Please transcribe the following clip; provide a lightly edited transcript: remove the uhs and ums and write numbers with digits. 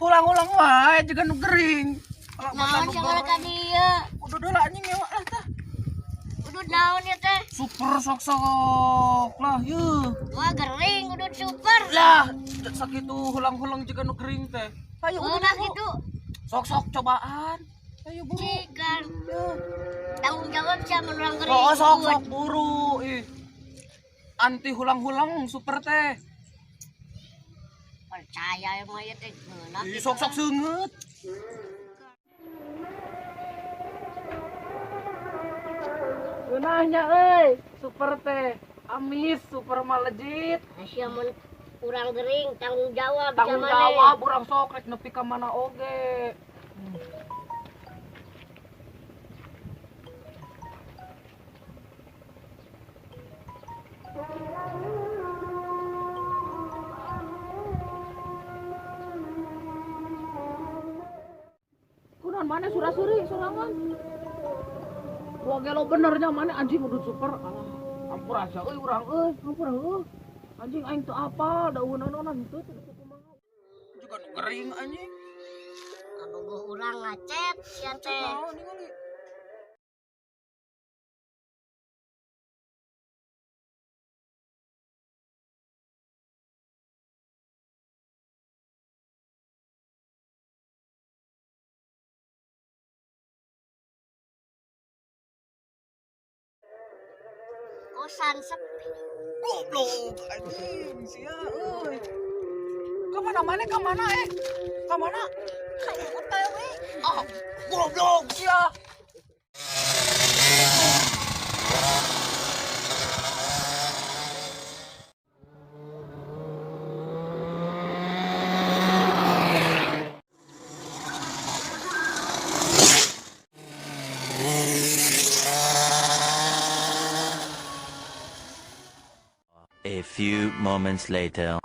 Hulang-hulang wae jiga nu gering. Kalau Naon nu sia ka dieu? Udah lah anjing ngewa lah tah. Udud naon ya teh? Super sok-sok lah yeuh. Wah gering udud super. Lah, sakitu hulang-hulang jiga nu gering teh. Ayo udud Udah buru. gitu. Sok-sok cobaan. Ayo buru. Cikan. Yeuh. Tanggung jawab sia mun urang gering. Oh, sok-sok buru. Ih. Anti hulang-hulang super teh. Percaya emang ya teh geunah. Ih, sok-sok seungeut. Geunahnya euy, super teh. Amis, super mah legit. Sia mun urang gering tanggung jawab Tanggung sia maneh. jawab urang sok rek nepi ka mana oge. Kunaon maneh sura-suri sorangan? Wah gelo benernya maneh anjing udah super. Alah, ampura aja euy urang euy, ampura euy. Anjing aing teu apal daunan-naunan henteu teu kumaha. Juga nu gering anjing. Kabogoh urang ngacet sia teh. Naon ningali? Kosan sepi. Goblok anjing sia euy. Ka mana maneh ka mana eh? Ka mana? Ka OTW. Ah, goblok sia. A few moments later.